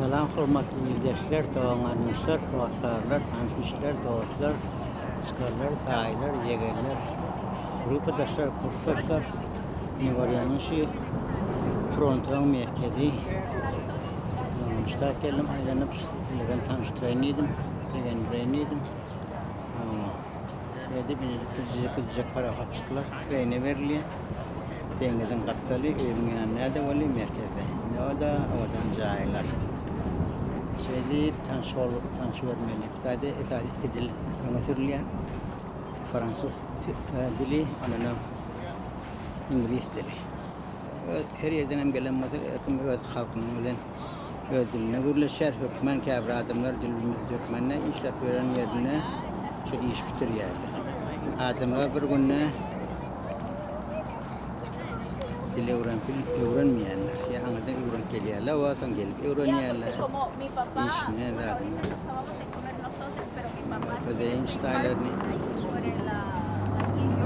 Salam hormatly ildeşler, dogan-garyndaşlar, hossarlar, tanyş-bilişler, dostlar, çykarlar, daýylar, ýegenler, grupadaşlar, kursdaşlar. Indi görýäňiz şu Torontoň merkezi. Ştat geldim aýlanyp, sizlerden tanyşdyraýyn diýdim, begendireýin diýdim. Şeýdip indi kiçijek kiçijek parahatçyklar kireýine berilýär. Deňiziň gapdaly, öýüň ýany näde weli merkezde. Indi o-da owadan jaýlar. Şeýdip tanyş bolup, tanyşybermeli. Hytaýda esasy iki dil öňe sürülýär. Fransuz dili, ondanam iňlis dili. Her ýerden hem gelen bolsa, her kim öz halkynyň bilen öz dilinde gürleşýär. Hökman käbir adamlar dil bilmese hökmanda işläp ýören ýerinde şu iş bitirýärler. Adamlar bir günde dil öwrenip öwrenmeýärler. Ýa aňyrdan öwrenip gelýärler, we soň gelip öwrenýärler. Işine zadyna. Özeýin ştaýlaryny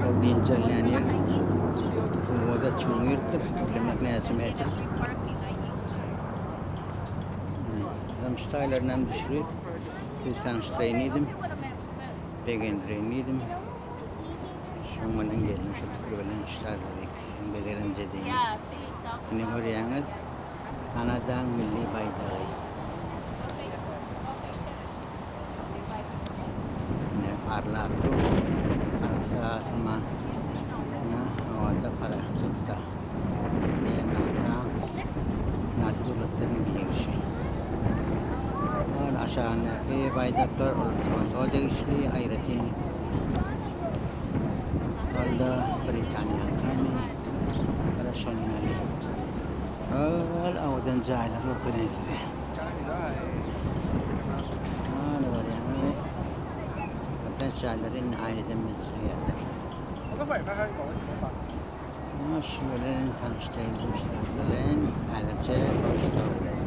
ol dynç alýan ýer suwa-da çuňňurdyr, bilemek näçe metr. Adam ştaýlaryny hem düşürip, sizi tanyşdyraýyn diýdim, begendireýin diýdim. Şoň bilen geldim şu pikir bilen ştaýlary hem gezelenç edeýin. Ine görýäňiz, Kanadaň milli baýdagy. Ine parlap dur. Arassa asman. Ine howada parahatçylykda. Ine NATO. NATO döwletleriniň birişi. Ol aşagyndaky baýdaklar ol Toronto degişli aýratyn. Ol-da Britaniýaňkymy? Gara şonuň ýaly. Ol owadan jaýlar görkezeýin size. Ana görýäňizmi? Köplenç jaýlar indi aýnadan bildirýärler. Ana şu bilen tanyşdyraýyn bu işler bilen. Häzirçe hoş sag boluň.